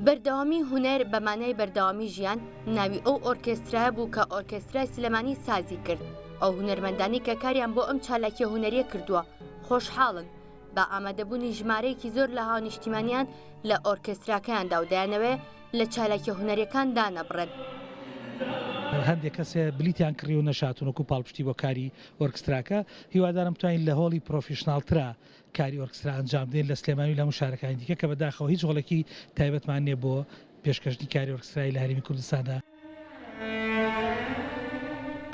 بەردەوامی هونەر بە مانای بەردەوامی ژیان ناوی ئەو ئۆرکێسترایە بوو کە ئۆرکێسترای سلێمانی سازی کرد، ئەو هونەرمەندانەی کە کاریان بۆ ئەم چالاکیە هونەریە کردووە خۆشحاڵن بە ئامادەبوونی ژمارەیەکی زۆر لە هاونیشتیمانیان لە ئۆرکێستراکەیاندا و دەیانەوێ لە چالاکیە هونەریەکان دانەبڕێن. هەندێک کەس هەیە بلیتیان کڕی و نەشاتون وەکو پاڵپشتی بۆ کاری ئۆرکستراکە، هیوادارم بتوانین لە هۆڵی پرۆفیشناڵترا کاری ئۆرکسترا ئەنجام بدەین لە سلێمانی و لە هەموو شارەکانی دیکە کە بەداخەوە هیچ هۆڵێکی تایبەتمان نییە بۆ پێشکەشنی کاری ئۆرکسترایی لە هەرێمی کوردستاندا.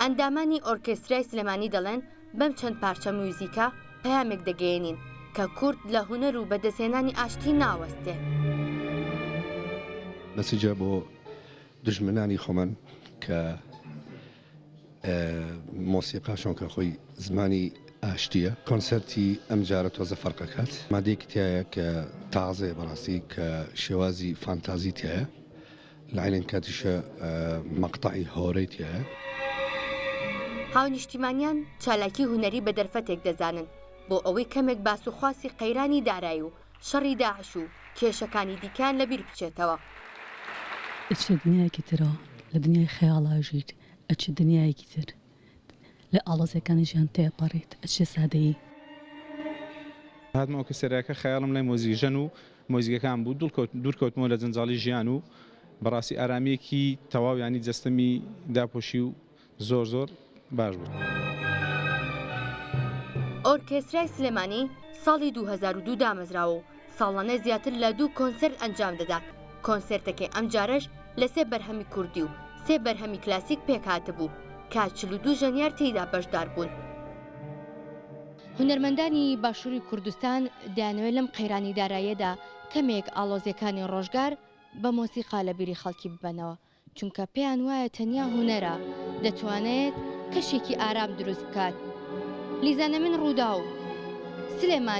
ئەندامانی ئۆرکێسترای سلێمانی دەڵێن، بەم چەند پارچە میوزیکە پەیامێک دەگەیەنین کە کورد لە هونەر و بەدەستهێنانی ئاشتی ناوەستێ. مەسجە بۆ دوژمنانی خۆمان کە مۆسیقا چۆنکە خۆی زمانی ئاشتیە کۆنسێرتی ئەمجارە تۆزە فەرقەکات مادەیەکی تایە کە تازەیە بەڕاستی کە شێوازی فانتازی تایە لە عەینەن کاتیشە مەقتەعی هۆرەی تایە. هاونیشتیمانیان چالاکی هونەری بە دەرفەتێک دەزانن بۆ ئەوەی کەمێک باس و خواسی قەیرانی دارایی و شەڕی داعش و کێشەکانی دیکەیان لەبیر بچێتەوە. ئەچیتە دنیایەکی ترەوە، لە دنیای خەیاڵا ئەژیت، ئەچیتە دنیایەکی تر، لە ئاڵۆزیەکانی ژیان تێئەپەڕیت، ئەچیتە سادەیی. هاتمە ئۆرکێستراکە خەیاڵم لای مۆزیکژەن و مۆزیکەکان بوو، دوور کەوتمەوە لە جەنجاڵی ژیان و بەڕاستی ئارامییەکی تەواو یانی جەستەمی داپۆشی و زۆر زۆر باش بوو. ئۆرکێسترای سلێمانی ساڵی 2002 دامەزراوە و ساڵانە زیاتر لە دوو کۆنسێرت ئەنجام دەدات، کۆنسێرتەکەی ئەمجارەش لە سێ بەرهەمی کوردی و سێ بەرهەمی کلاسیک پێکهاتبوو کە 42 ژەنیار تێیدا بەشدار بوون. هونەرمەندانی باشووری کوردستان دەیانەوێت لەم قەیرانی داراییەدا کەمێک ئاڵۆزییەکانی ڕۆژگار بە مۆسیقا لە بیری خەڵکی ببەنەوە، چونکە پێیان وایە تەنیا هونەرە دەتوانێت کەشێکی ئارام دروست بکات. لیزا نەمن، رووداو، سلێمانی.